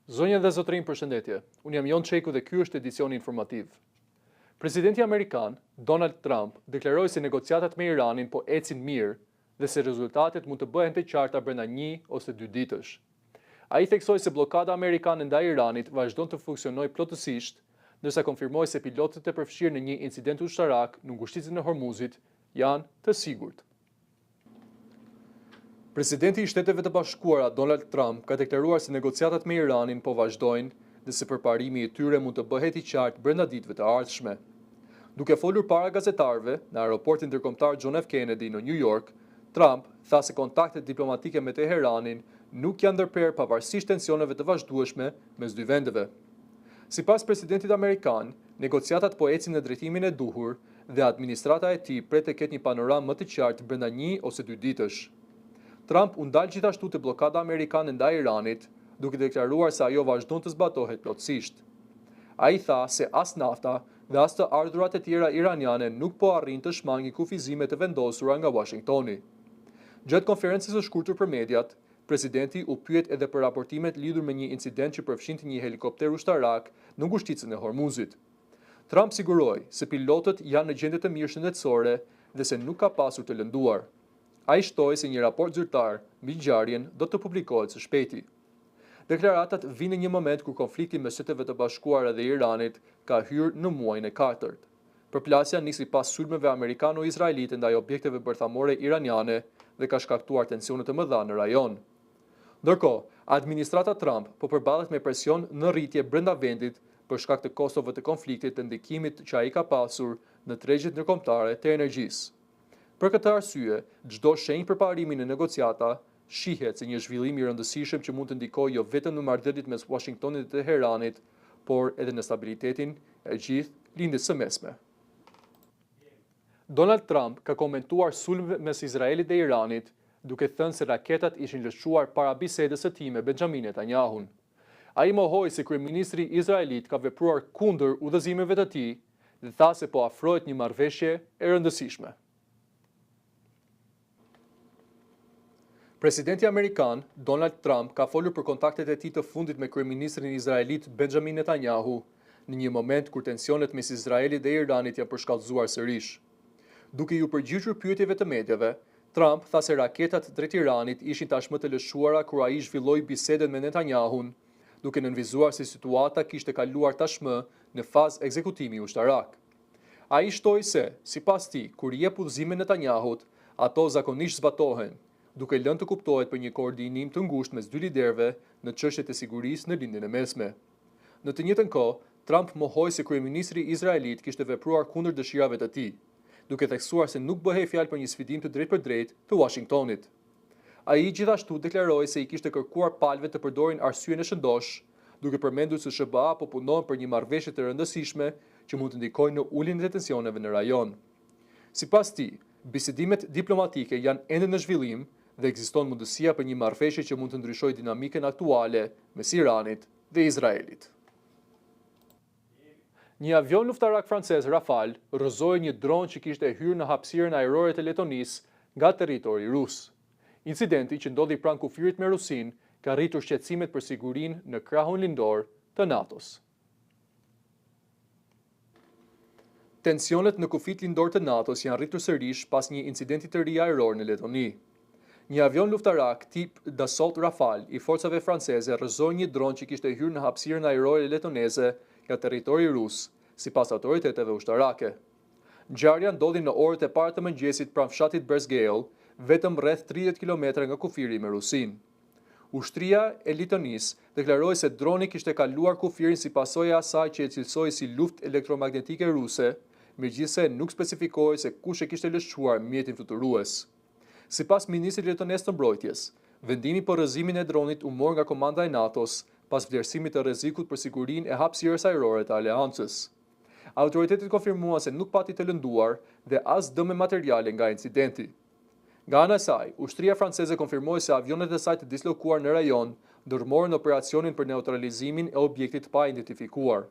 Zonja dhe zotërinj përshëndetje. Unë jam Jon Çeku dhe ky është edicioni informativ. Presidenti amerikan, Donald Trump, deklaroi se negociatat me Iranin po ecin mirë dhe se rezultatet mund të bëhen të qarta brenda një ose dy ditësh. Ai theksoi se bllokada amerikane ndaj Iranit vazhdon të funksionojë plotësisht, ndërsa konfirmoi se pilotët e përfshirë në një incident ushtarak në ngushticën e Hormuzit janë të sigurt. Presidenti i Shteteve të Bashkuara, Donald Trump, ka deklaruar se negociatat me Iranin po vazhdojnë dhe se përparimi i tyre mund të bëhet i qartë brenda ditëve të ardhshme. Duke folur para gazetarëve në aeroportin ndërkombëtar John F. Kennedy në New York, Trump tha se kontaktet diplomatike me Teheranin nuk janë ndërprerë pavarësisht tensioneve të vazhdueshme mes dy vendeve. Sipas presidentit amerikan, negociatat po ecin në drejtimin e duhur dhe administrata e tij pret të ketë një panoramë më të qartë brenda një ose dy ditësh. Trump u ndal gjithashtu te bllokada amerikane ndaj Iranit, duke deklaruar se ajo vazhdon të zbatohet plotësisht. Ai tha se as nafta dhe as të ardhurat e tjera iraniane nuk po arrijnë të shmangin kufizimet e vendosura nga Uashingtoni. Gjatë konferencës së shkurtër për mediat, Presidenti u pyet edhe për raportimet lidhur me një incident që përfshinte një helikopter ushtarak në ngushticën e Hormuzit. Trump siguroi se pilotët janë në gjendje të mirë shëndetësore dhe se nuk ka pasur të lënduar. Ai shtoi se një raport zyrtar mbi ngjarjen do të publikohet së shpejti. Deklaratat vijnë në një moment kur konflikti mes Shteteve të Bashkuara dhe Iranit ka hyrë në muajin e katërt. Përplasja nisi pas sulmeve amerikano-izraelite ndaj objekteve bërthamore iraniane dhe ka shkaktuar tensione të mëdha në rajon. Ndërkohë, administrata Trump po përballet me presion në rritje brenda vendit për shkak të kostove të konfliktit dhe ndikimit që ai ka pasur në tregjet ndërkombëtare të energjisë. Për këtë arsye, çdo shenjë përparimi në negociata shihet si një zhvillim i rëndësishëm që mund të ndikojë jo vetëm në marrëdhëniet mes Uashingtonit dhe Teheranit, por edhe në stabilitetin e gjithë Lindjes së Mesme. Donald Trump ka komentuar sulmet mes Izraelit dhe Iranit, duke thënë se raketat ishin lëshuar para bisedës së tij me Benjamin Netanyahun. Ai mohoi se kryeministri izraelit ka vepruar kundër udhëzimeve të tij dhe tha se po afrohet një marrëveshje e rëndësishme. Presidenti amerikan, Donald Trump ka folur për kontaktet e tij të fundit me kryeministrin izraelit Benjamin Netanyahu, në një moment kur tensionet mes Izraelit dhe Iranit janë përshkallëzuar sërish. Duke iu përgjigjur pyetjeve të mediave, Trump tha se raketat drejt Iranit ishin tashmë të lëshuara kur ai zhvilloi bisedën me Netanyahun, duke nënvizuar se situata kishte kaluar tashmë në fazë ekzekutimi ushtarak. Ai shtoi se, sipas tij, kur i jep udhëzime Netanyahut, ato zakonisht zbatohen, duke lënë të kuptohet për një koordinim të ngushtë mes dy liderëve në çështjet e sigurisë në Lindjen e Mesme. Në të njëjtën kohë, Trump mohoi se kryeministri izraelit kishte vepruar kundër dëshirave të tij, duke theksuar se nuk bëhej fjalë për një sfidim të drejtpërdrejtë të Uashingtonit. Ai gjithashtu deklaroi se i kishte kërkuar palëve të përdorin arsyen e shëndoshë, duke përmendur se SHBA po punon për një marrëveshje të rëndësishme që mund të ndikojë në uljen e tensioneve në rajon. Sipas tij, bisedimet diplomatike janë ende në zhvillim dhe ekziston mundësia për një marrëveshje që mund të ndryshojë dinamikën aktuale mes Iranit dhe Izraelit. Një avion luftarak francez Rafale rrëzoi një dron që kishte hyrë në hapësirën ajrore të Letonisë nga territori rus. Incidenti, që ndodhi pranë kufirit me Rusinë, ka rritur shqetësimet për sigurinë në krahun lindor të NATO-s. Tensionet në kufijtë lindorë të NATO-s janë rritur sërish pas një incidenti të ri ajror në Letoni. Një avion luftarak tip Dassault Rafale i forcave franceze rrëzoi një dron që kishte hyrë në hapësirën ajrore letoneze nga territori rus, sipas autoriteteve ushtarake. Ngjarja ndodhi në orët e para të mëngjesit pranë fshatit Berzgale, vetëm rreth 30 kilometra nga kufiri me Rusinë. Ushtria e Letonisë deklaroi se droni kishte kaluar kufirin si pasojë e asaj që e cilësoi si luftë elektromagnetike ruse, megjithëse nuk specifikoi se kush e kishte lëshuar mjetin fluturues. Sipas ministrit letonez të Mbrojtjes, vendimi për rrëzimin e dronit u mor nga komanda e NATO-s pas vlerësimit të rrezikut për sigurinë e hapësirës ajrore të aleancës. Autoritetet konfirmuan se nuk pati të lënduar dhe as dëme materiale nga incidenti. Nga ana e saj, ushtria franceze konfirmoi se avionët e saj të dislokuar në rajon ndërmorën operacionin për neutralizimin e objektit të paidentifikuar.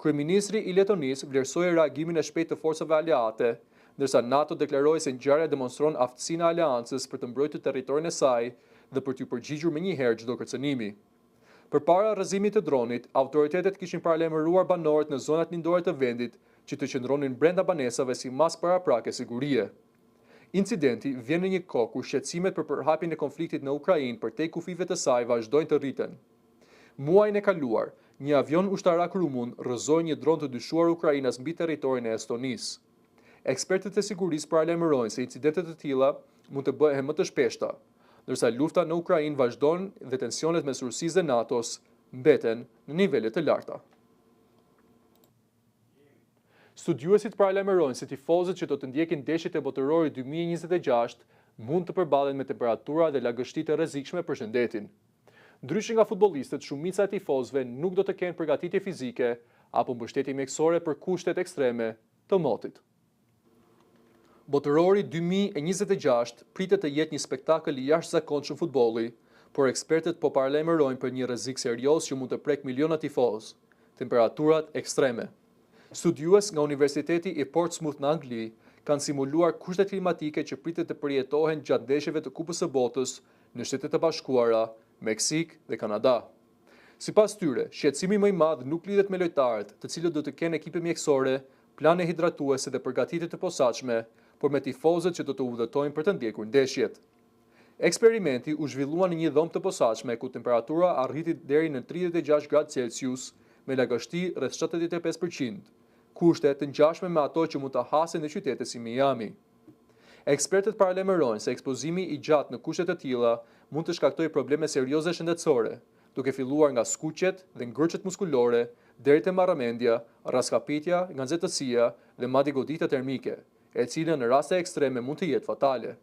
Kryeministri i Letonisë vlerësoi reagimin e shpejtë të forcave aleate, ndërsa NATO deklaroi se ngjarja demonstron aftësinë e aleancës për të mbrojtur territorin e saj dhe për t'iu përgjigjur menjëherë çdo kërcënimi. Përpara rrëzimit të dronit, autoritetet kishin paralajmëruar banorët në zonat lindore të vendit që të qëndronin brenda banesave si masë paraprake sigurie. Incidenti vjen në një kohë kur shqetësimet për përhapjen e konfliktit në Ukrainë përtej kufijve të saj vazhdojnë të rriten. Muajin e kaluar, një avion ushtarak rumun rrëzoi një dron të dyshuar ukrainas mbi territorin e Estonisë. Ekspertët e sigurisë paralajmërojnë se incidente të tilla mund të bëhen më të shpeshta, ndërsa lufta në Ukrainë vazhdon dhe tensionet mes Rusisë dhe NATO-s mbeten në nivele të larta. Studiuesit paralajmërojnë se tifozët që do të ndjekin ndeshjet e Botërorit 2026 mund të përballen me temperatura dhe lagështi të rrezikshme për shëndetin. Ndryshe nga futbollistët, shumica e tifozëve nuk do të kenë përgatitje fizike apo mbështetje mjekësore për kushtet ekstreme të motit. Botërori 2026 pritet të jetë një spektakël i jashtëzakonshëm futbolli, por ekspertët po paralajmërojnë për një rrezik serioz që mund të prekë miliona tifozë, temperaturat ekstreme. Studiues nga Universiteti i Portsmouth në Angli kanë simuluar kushtet klimatike që pritet të përjetohen gjatë ndeshjeve të Kupës së Botës në Shtetet e Bashkuara, Meksikë dhe Kanada. Sipas tyre, shqetësimi më i madh nuk lidhet me lojtarët, të cilët do të kenë ekipe mjekësore, plane hidratuese dhe përgatitje të posaçme, por me tifozët që do të udhëtojnë për të ndjekur ndeshjet. Eksperimenti u zhvillua në një dhomë të posaçme ku temperatura arriti deri në 36 gradë Celsius me lagështi rreth 75%, kushte të ngjashme me ato që mund të hasen në qytete si Miami. Ekspertët paralajmërojnë se ekspozimi i gjatë në kushte të tilla mund të shkaktojë probleme serioze shëndetësore, duke filluar nga skuqjet dhe ngërçet muskulore deri te marramendja, rraskapitja nga nxehtësia dhe madje goditja termike, e cila në raste ekstreme mund të jetë fatale.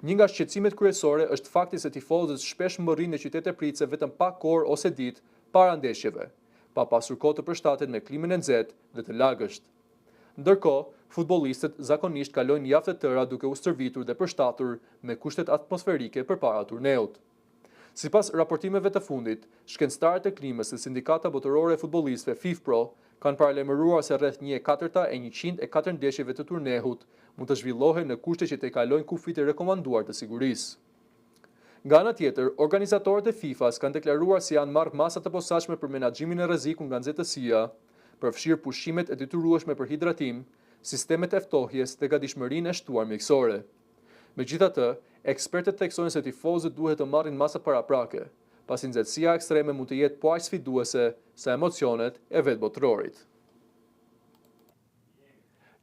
Një nga shqetësimet kryesore është fakti se tifozët shpesh mbërrijnë në qytete pritëse vetëm pak orë ose ditë para ndeshjeve, pa pasur kohë të përshtaten me klimën e nxehtë dhe të lagësht. Ndërkohë, futbollistët zakonisht kalojnë javë të tëra duke u stërvitur dhe përshtatur me kushtet atmosferike përpara turneut. Sipas raportimeve të fundit, shkencëtarët e klimës dhe Sindikata Botërore e Futbollistëve FIFPro kanë paralajmëruar se rreth 1/4 e 104 ndeshjeve të turneut mund të zhvillohen në kushte që tejkalojnë kufijtë e rekomanduar të sigurisë. Nga ana tjetër, organizatorët e FIFA-s kanë deklaruar se janë marrë masa të posaçme për menaxhimin e rrezikut nga nxehtësia, përfshirë pushimet e detyrueshme për hidratim, sistemet e ftohjes dhe gatishmërinë e shtuar mjekësore. Megjithatë, ekspertët theksojnë se tifozët duhet të marrin masa paraprake, pasi nxehtësia ekstreme mund të jetë po aq sfiduese sa emocionet e vetë botërorit.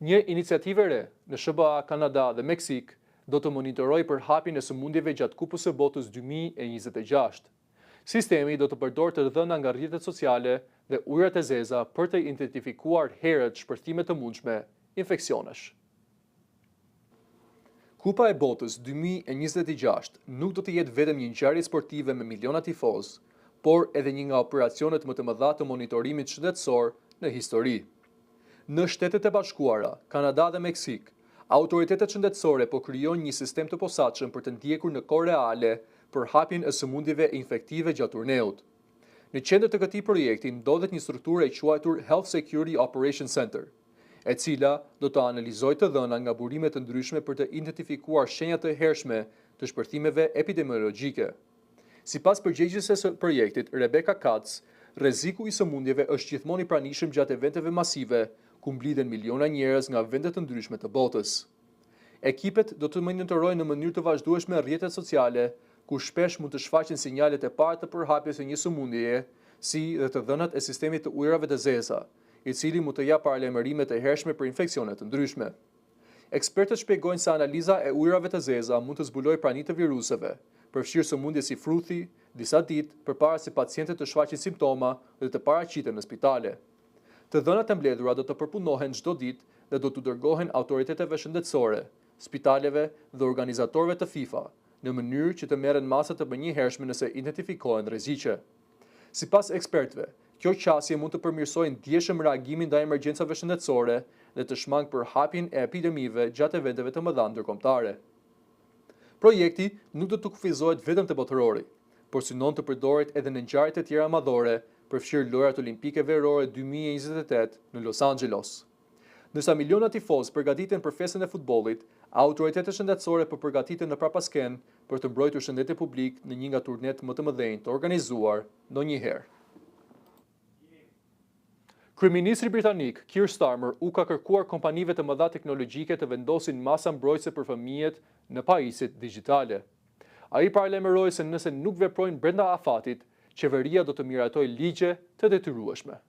Një iniciativë e re në SHBA, Kanada dhe Meksikë do të monitorojë përhapjen e sëmundjeve gjatë Kupës së Botës 2026. Sistemi do të përdorë të dhëna nga rrjetet sociale dhe ujërat e zeza për të identifikuar herët shpërthime të mundshme infeksionesh. Kupa e Botës 2026 nuk do të jetë vetëm një ngjarje sportive me miliona tifozë, por edhe një nga operacionet më të mëdha të monitorimit shëndetësor në histori. Në Shtetet e Bashkuara, Kanada dhe Meksikë, autoritetet shëndetësore po krijojnë një sistem të posaçëm për të ndjekur në kohë reale përhapjen e sëmundjeve infektive gjatë turneut. Në qendër të këtij projekti ndodhet një strukturë e quajtur Health Security Operation Center, e cila do të analizojë të dhëna nga burime të ndryshme për të identifikuar shenja të hershme të shpërthimeve epidemiologjike. Sipas përgjegjëses së projektit, Rebecca Katz, rreziku i sëmundjeve është gjithmonë i pranishëm gjatë eventeve masive, ku mblidhen miliona njerëz nga vende të ndryshme të botës. Ekipet do të monitorojnë në mënyrë të vazhdueshme rrjetet sociale, ku shpesh mund të shfaqen sinjalet e para të përhapjes së një sëmundjeje, si dhe të dhënat e sistemit të ujërave të zeza, i cili mund të japë paralajmërime të hershme për infeksione të ndryshme. Ekspertët shpjegojnë se analiza e ujërave të zeza mund të zbulojë prani të viruseve, përfshirë sëmundje si fruthi, disa ditë përpara se pacientët të shfaqin simptoma dhe të paraqiten në spitale. Të dhënat e mbledhura do të përpunohen çdo ditë dhe do t'u dërgohen autoriteteve shëndetësore, spitaleve dhe organizatorëve të FIFA, në mënyrë që të merren masa të menjëhershme nëse identifikohen rreziqe. Sipas ekspertëve, kjo qasje mund të përmirësojë ndjeshëm reagimin ndaj emergjencave shëndetësore dhe të shmangë përhapjen e epidemive gjatë eventeve të mëdha ndërkombëtare. Projekti nuk do të kufizohet vetëm te botërori, por synon të përdoret edhe në ngjarje të tjera madhore, përfshirë Lojërat Olimpike Verore 2028 në Los Angeles. Ndërsa miliona tifozë përgatiten për festën e futbollit, autoritetet shëndetësore po përgatiten në prapaskenë për të mbrojtur shëndetin publik në një nga turnetë më të mëdhenj të organizuar ndonjëherë. Kryeministri britanik, Keir Starmer u ka kërkuar kompanive të mëdha teknologjike të vendosin masa mbrojtëse për fëmijët në pajisjet digjitale. Ai paralajmëroi se nëse nuk veprojnë brenda afatit, qeveria do të miratojë ligje të detyrueshme.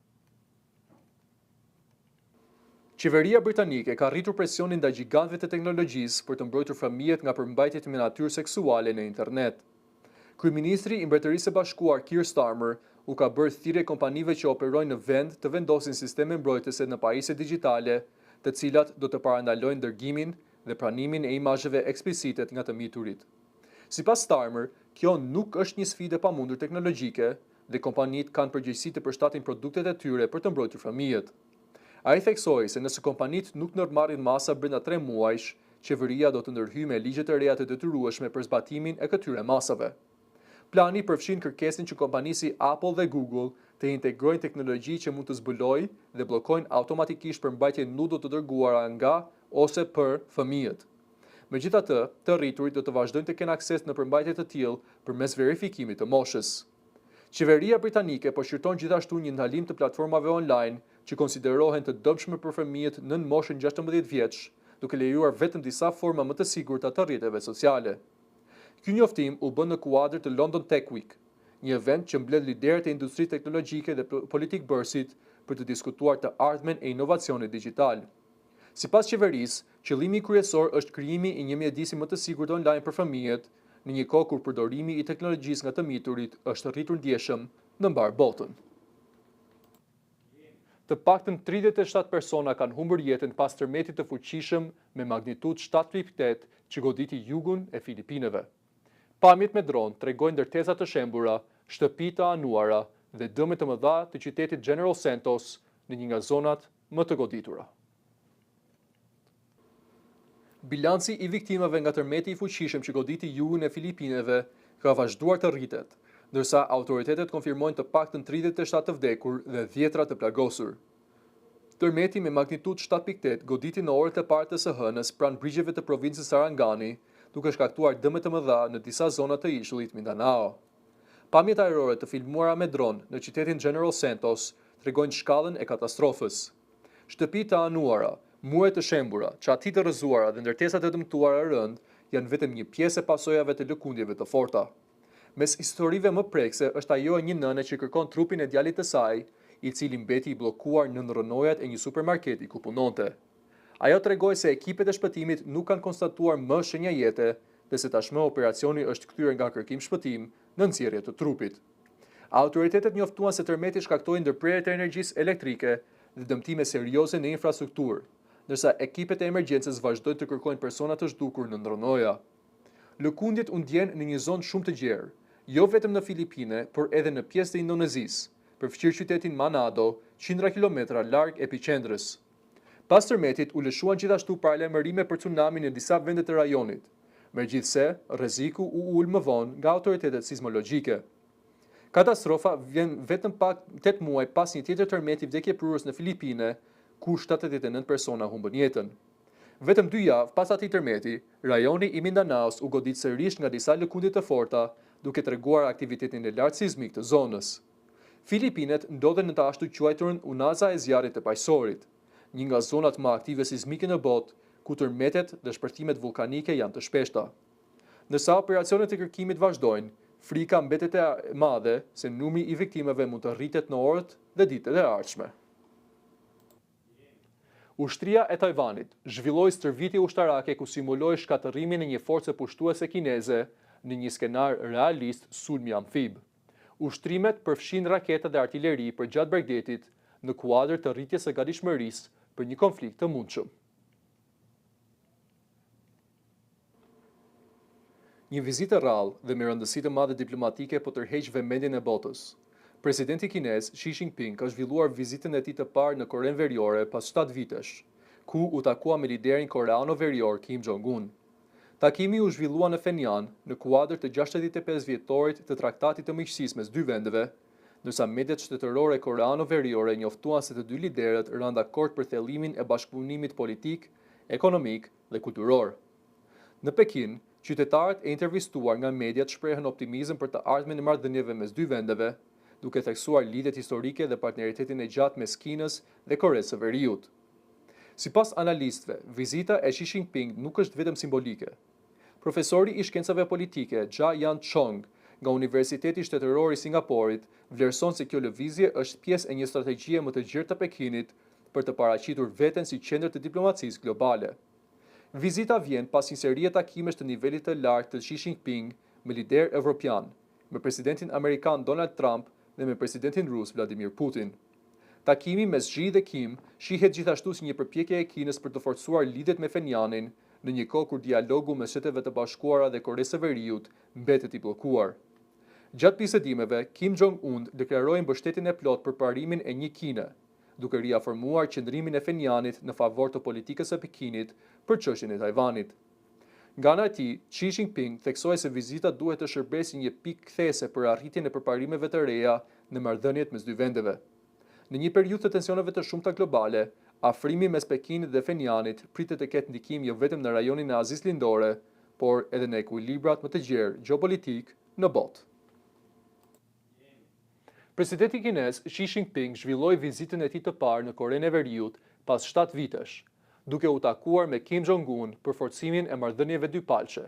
Qeveria britanike ka rritur presionin ndaj gjigantëve të teknologjisë për të mbrojtur fëmijët nga përmbajtjet me natyrë seksuale në internet. Kryeministri i Mbretërisë së Bashkuar Keir Starmer u ka bërë thirrje kompanive që operojnë në vend të vendosin sisteme mbrojtëse në pajisjet digjitale, të cilat do të parandalojnë dërgimin dhe pranimin e imazheve eksplicite nga të miturit. Sipas Starmer, kjo nuk është një sfidë e pamundur teknologjike dhe kompanitë kanë përgjegjësi të përshtatin produktet e tyre për të mbrojtur fëmijët. Ai theksoi se nëse kompanitë nuk ndërmarrin masa brenda tre muajsh, qeveria do të ndërhyjë me ligje të reja të detyrueshme për zbatimin e këtyre masave. Plani përfshin kërkesën që kompani si Apple dhe Google të integrojnë teknologji që mund të zbulojë dhe bllokojnë automatikisht përmbajtje nudo të dërguara nga ose për fëmijët. Megjithatë, të rriturit do të vazhdojnë të kenë akses në përmbajtje të tillë përmes verifikimit të moshës. Qeveria britanike po shqyrton gjithashtu një ndalim të platformave online që konsiderohen të dëmshme për fëmijët nën moshën 16 vjeç, duke lejuar vetëm disa forma më të sigurta të rrjeteve sociale. Ky njoftim u bë në kuadër të London Tech Week, një event që mbledh liderët e industrisë teknologjike dhe politikëbërësit për të diskutuar të ardhmen e inovacionit digjital. Sipas qeverisë, qëllimi kryesor është krijimi i një mjedisi më të sigurt online për fëmijët, në një kohë kur përdorimi i teknologjisë nga të miturit është rritur ndjeshëm në mbarë botën. Të paktën 37 persona kanë humbur jetën pas tërmetit të fuqishëm me magnitudë 7.8 që goditi jugun e Filipineve. Pamjet me dron tregojnë ndërtesa të shembura, shtëpi të anuara dhe dëme të mëdha të qytetit General Santos në një nga zonat më të goditura. Bilanci i viktimave nga tërmeti i fuqishëm që goditi jugun e Filipineve ka vazhduar të rritet, ndërsa autoritetet konfirmojnë të paktën 37 të vdekur dhe dhjetra të plagosur. Tërmeti me magnitudë 7.8 goditi në orët e para të së hënës pranë brigjeve të provincës Sarangani, duke shkaktuar dëme të mëdha në disa zona të ishullit Mindanao. Pamjet ajrore të filmuara me dron në qytetin General Santos tregojnë shkallën e katastrofës. Shtëpi të anuara, mure të shembura, çati të rrëzuara dhe ndërtesa të dëmtuara rëndë janë vetëm një pjesë e pasojave të lëkundjeve të forta. Mes historive më prekëse është ajo e një nëne që kërkon trupin e djalit të saj, i cili mbeti i bllokuar nën rrënojat e një supermarketi ku punonte. Ajo tregoi se ekipet e shpëtimit nuk kanë konstatuar më shenja jete dhe se tashmë operacioni është kthyer nga kërkim-shpëtim në nxjerrje të trupit. Autoritetet njoftuan se tërmeti shkaktoi ndërprerje të energjisë elektrike dhe dëmtime serioze në infrastrukturë, ndërsa ekipet e emergjencës vazhdojnë të kërkojnë persona të zhdukur nën rrënoja. Lëkundjet u ndjenë në një zonë shumë të gjerë, jo vetëm në Filipine, por edhe në pjesë të Indonezisë, përfshirë qytetin Manado, qindra kilometra larg epiqendrës. Pas tërmetit u lëshuan gjithashtu paralajmërime për tsunami në disa vende të rajonit, megjithëse rreziku u ul më vonë nga autoritetet sizmologjike. Katastrofa vjen vetëm pak 8 muaj pas një tjetër tërmeti vdekjeprurës në Filipine, ku 79 persona humbën jetën. Vetëm dy javë pas atij tërmeti, rajoni i Mindanaos u godit sërish nga disa lëkundje të forta, duke treguar aktivitetin e lartë sizmik të zonës. Filipinet ndodhen në të ashtuquajturën Unaza e Zjarrit të Paqësorit, një nga zonat më aktive sizmike në botë, ku tërmetet dhe shpërthimet vullkanike janë të shpeshta. Ndërsa operacionet e kërkimit vazhdojnë, frika mbetet e madhe se numri i viktimave mund të rritet në orët dhe ditët e ardhshme. Ushtria e Tajvanit zhvilloi stërvitje ushtarake ku simuloi shkatërrimin e një force pushtuese kineze në një skenar realist sulmi amfib. Ushtrimet përfshinë raketa dhe artileri përgjatë bregdetit në kuadër të rritjes së gatishmërisë për një konflikt të mundshëm. Një vizitë e rrallë dhe me rëndësi të madhe diplomatike po tërheq vëmendjen e botës. Presidenti kinez Xi Jinping ka zhvilluar vizitën e tij të parë në Korenë Veriore pas 7 vitesh, ku u takua me liderin koreano-verior Kim Jong-un. Takimi u zhvillua në Phenian në kuadër të 65 vjetorit të Traktatit të Miqësisë mes dy vendeve, ndërsa mediat shtetërore koreano-veriore njoftuan se të dy liderët ranë dakord për thellimin e bashkëpunimit politik, ekonomik dhe kulturor. Në Pekin, qytetarët e intervistuar nga mediat shprehën optimizëm për të ardhmen e marrëdhënieve mes dy vendeve, duke theksuar lidhjet historike dhe partneritetin e gjatë mes Kinës dhe Koresë së Veriut. Sipas analistëve, vizita e Xi Jinping nuk është vetëm simbolike. Profesori i shkencave politike Jia Yan Chong nga Universiteti Shtetëror i Singaporit vlerëson se kjo lëvizje është pjesë e një strategjie më të gjerë të Pekinit për të paraqitur veten si qendër të diplomacisë globale. Vizita vjen pas një serie takimesh të nivelit të lartë të Xi Jinping me liderë evropianë, me presidentin amerikan Donald Trump dhe me presidentin rus Vladimir Putin. Takimi mes Xi dhe Kim shihet gjithashtu si një përpjekje e Kinës për të forcuar lidhjet me Phenianin në një kohë kur dialogu mes Shteteve të Bashkuara dhe Koresë së Veriut mbetet i bllokuar. Gjatë bisedimeve, Kim Jong-un deklaroi mbështetjen e plotë për parimin e një Kine, duke riafirmuar qëndrimin e Phenianit në favor të politikës së Pekinit për çështjen e Tajvanit. Nga ana e tij, Xi Jinping theksoi se vizita duhet të shërbejë si një pikë kthese për arritjen e përparimeve të reja në marrëdhëniet mes dy vendeve. Në një periudhë të tensioneve të shumta globale, afrimi mes Pekinit dhe Phenianit pritet të ketë ndikim jo vetëm në rajonin e Azisë Lindore, por edhe në ekuilibrat më të gjerë gjeopolitikë në botë. Presidenti kinez Xi Jinping zhvilloi vizitën e tij të parë në Korenë e Veriut pas 7 vitesh, duke u takuar me Kim Jong-un për forcimin e marrëdhënieve dypalëshe.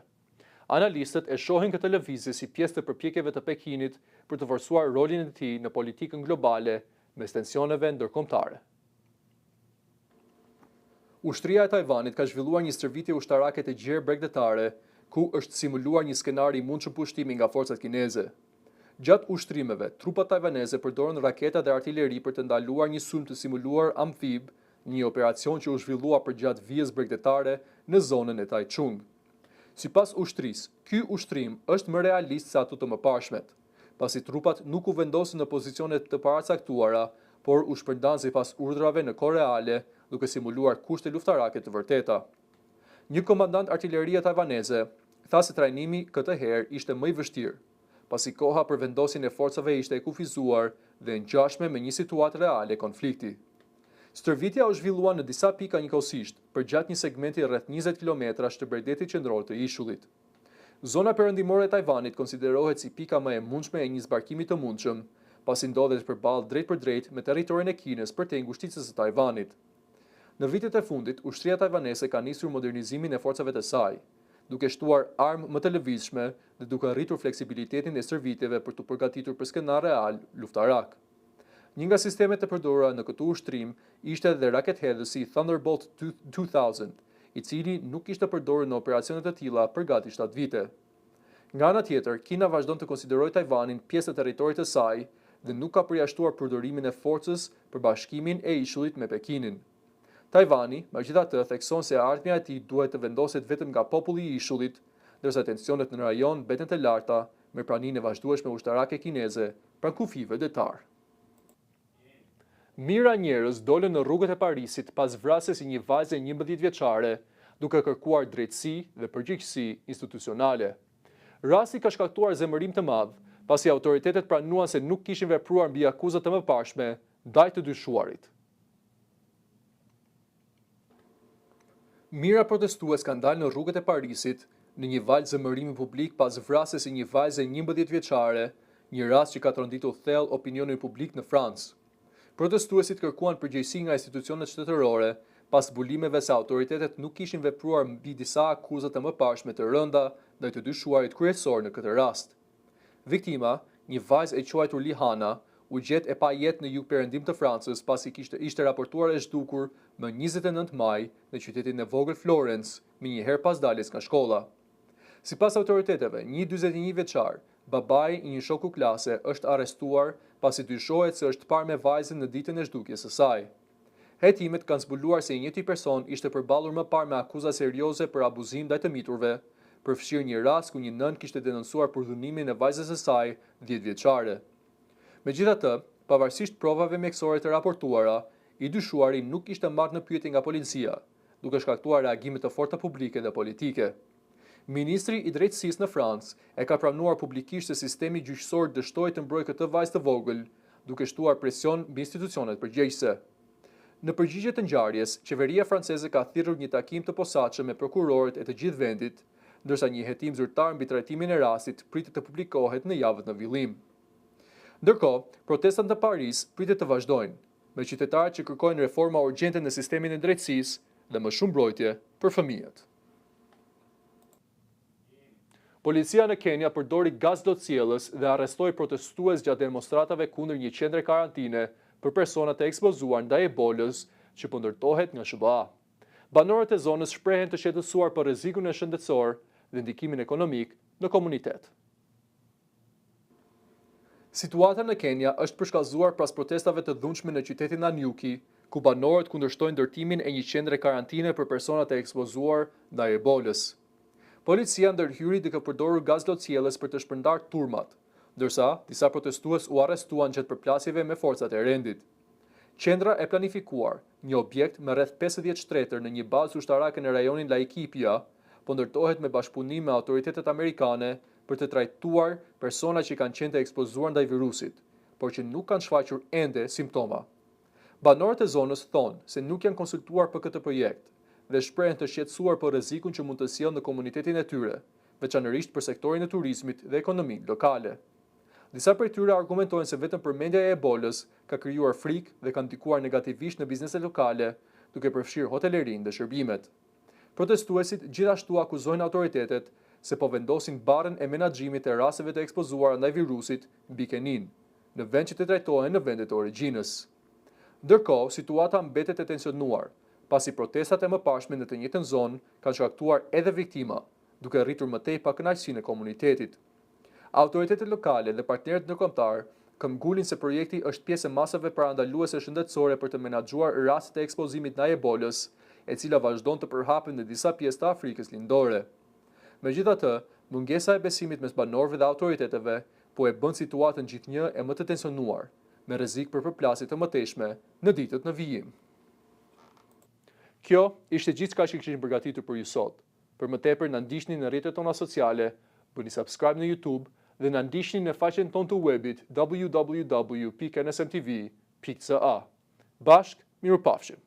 Analistët e shohin këtë lëvizje si pjesë të përpjekjeve të Pekinit për të forcuar rolin e tij në politikën globale mes tensioneve ndërkombëtare. Ushtria e Tajvanit ka zhvilluar një stërvitje ushtarake të gjerë bregdetare, ku është simuluar një skenar i mundshëm pushtimi nga forcat kineze. Gjatë ushtrimeve, trupat tajvaneze përdorën raketa dhe artileri për të ndaluar një sulm të simuluar amfib në një operacion që u zhvillua përgjatë vijës bregdetare në zonën e Taichung. Sipas ushtrisë, ky ushtrim është më realist se ato të mëparshmet, pasi trupat nuk u vendosën në pozicione të paracaktuara, por u shpërndanë sipas urdhrave në kohë reale, duke simuluar kushte luftarake të vërteta. Një komandant artilerie tajvaneze tha se trajnimi këtë herë ishte më i vështirë, pasi koha për vendosjen e forcave ishte e kufizuar dhe e ngjashme me një situatë reale konflikti. Stërvitja u zhvillua në disa pika njëkohësisht, përgjatë një segmenti rreth 20 kilometrash të bregdetit qendror të ishullit. Zona perëndimore e Tajvanit konsiderohet si pika më e mundshme e një zbarkimi të mundshëm, pasi ndodhet përballë drejtpërdrejt me territorin e Kinës përtej ngushticës së Tajvanit. Në vitet e fundit, ushtria tajvanese ka nisur modernizimin e forcave të saj, duke shtuar armë më të lëvizshme dhe duke rritur fleksibilitetin e stërvitjeve për t'u përgatitur për skenar real luftarak. Një nga sistemet e përdorura në këtë ushtrim ishte dhe rakethedhësi Thunderbolt 2000, i cili nuk ishte përdorur në operacione të tilla për gati 7 vite. Nga ana tjetër, Kina vazhdon të konsiderojë Tajvanin pjesë të territorit të saj dhe nuk ka përjashtuar përdorimin e forcës për bashkimin e ishullit me Pekinin. Tajvani, megjithatë, thekson se e ardhmja e tij duhet të vendoset vetëm nga populli i ishullit, ndërsa tensionet në rajon mbeten të larta me praninë e vazhdueshme ushtarake kineze pranë kufijve detar. Mijëra njerëz dolën në rrugët e Parisit pas vrasjes së një vajze 11 vjeçare, duke kërkuar drejtësi dhe përgjegjësi institucionale. Rasti ka shkaktuar zemërim të madh, pasi autoritetet pranuan se nuk kishin vepruar mbi akuza të mëparshme ndaj të dyshuarit. Mijëra protestues kanë dalë në rrugët e Parisit në një valë zemërimi publik pas vrasjes së një vajze 11 vjeçare, një rast që ka tronditur thellë opinionin publik në Francë. Protestuesit kërkuan përgjegjësi nga institucionet shtetërore pas zbulimeve se autoritetet nuk kishin vepruar mbi disa akuza të mëparshme të rënda ndaj të dyshuarit kryesor në këtë rast. Viktima, një vajzë e quajtur Lihana, u gjet e pajetë në jugperëndim të Francës pasi kishte ishte raportuar e zhdukur më 29 maj në qytetin e vogël Florence, menjëherë pas daljes nga shkolla. Sipas autoriteteve, një 41 vjeçar, babai i një shoku klase, është arrestuar pasi dyshohet se është parë me vajzën në ditën e zhdukjes së saj. Hetimet kanë zbuluar se i njëjti person ishte përballur më parë me akuza serioze për abuzim ndaj të miturve, përfshirë një rast ku një nënë kishte denoncuar përdhunimin e vajzës së saj 10 vjeçare. Megjithatë, pavarësisht provave mjekësore të raportuara, i dyshuari nuk ishte marrë në pyetje nga policia, duke shkaktuar reagime të forta publike dhe politike. Ministri i Drejtësisë në Francë e ka pranuar publikisht se sistemi gjyqësor dështoi të mbrojë këtë vajzë të vogël, duke shtuar presion mbi institucionet përgjegjëse. Në përgjigje të ngjarjes, qeveria franceze ka thirrur një takim të posaçëm me prokurorët e të gjithë vendit, ndërsa një hetim zyrtar mbi trajtimin e rastit pritet të publikohet në javët në vijim. Ndërkohë, protestat në Paris pritet të vazhdojnë, me qytetarët që kërkojnë reforma urgjente në sistemin e drejtësisë dhe më shumë mbrojtje për fëmijët. Policia në Kenia përdori gaz lotsjellës dhe arrestoi protestues gjatë demonstratave kundër një qendre karantine për persona të ekspozuar ndaj Ebolës që po ndërtohet nga SHBA. Banorët e zonës shprehen të shqetësuar për rrezikun e shëndetësor dhe ndikimin ekonomik në komunitet. Situata në Kenia është përshkallëzuar pas protestave të dhunshme në qytetin Nanyuki, ku banorët kundërshtojnë ndërtimin e një qendre karantine për personat e ekspozuar ndaj Ebolës. Policia ndërhyri duke përdorur gaz lotsjellës për të shpërndarë turmat, ndërsa disa protestues u arrestuan gjatë përplasjeve me forcat e rendit. Qendra e planifikuar, një objekt me rreth 50 shtretër në një bazë ushtarake në rajonin Laikipia, po ndërtohet me bashkëpunim me autoritetet amerikane për të trajtuar persona që kanë qenë të ekspozuar ndaj virusit, por që nuk kanë shfaqur ende simptoma. Banorët e zonës thonë se nuk janë konsultuar për këtë projekt dhe shprehen të shqetësuar për rrezikun që mund të sjellë në komunitetin e tyre, veçanërisht për sektorin e turizmit dhe ekonominë lokale. Disa prej tyre argumentojnë se vetëm përmendja e Ebolës ka krijuar frikë dhe ka ndikuar negativisht në bizneset lokale, duke përfshirë hotelerinë dhe shërbimet. Protestuesit gjithashtu akuzojnë autoritetet se po vendosin barrën e menaxhimit të rasteve të ekspozuara ndaj virusit mbi Keninë, në vend që të trajtohen në vendet e origjinës. Ndërkohë, situata mbetet e tensionuar, pasi protestat e mëparshme në të njëjtën zonë kanë shkaktuar edhe viktima, duke rritur më tej pakënaqësinë e komunitetit. Autoritetet lokale dhe partnerët ndërkombëtarë këmbëngulin se projekti është pjesë e masave parandaluese shëndetësore për të menaxhuar rastet e ekspozimit ndaj Ebolës, e cila vazhdon të përhapet në disa pjesë të Afrikës Lindore. Megjithatë, mungesa e besimit mes banorëve dhe autoriteteve po e bën situatën gjithnjë e më të tensionuar, me rrezik për përplasje të mëtejshme në ditët në vijim. Kjo ishte gjithçka që kishim përgatitur për ju sot. Për më tepër na ndiqni në rrjetet tona sociale, bëni subscribe në YouTube dhe na ndiqni në faqen tonë të webit www.nsmtv.ca. Bashkë, mirupafshim!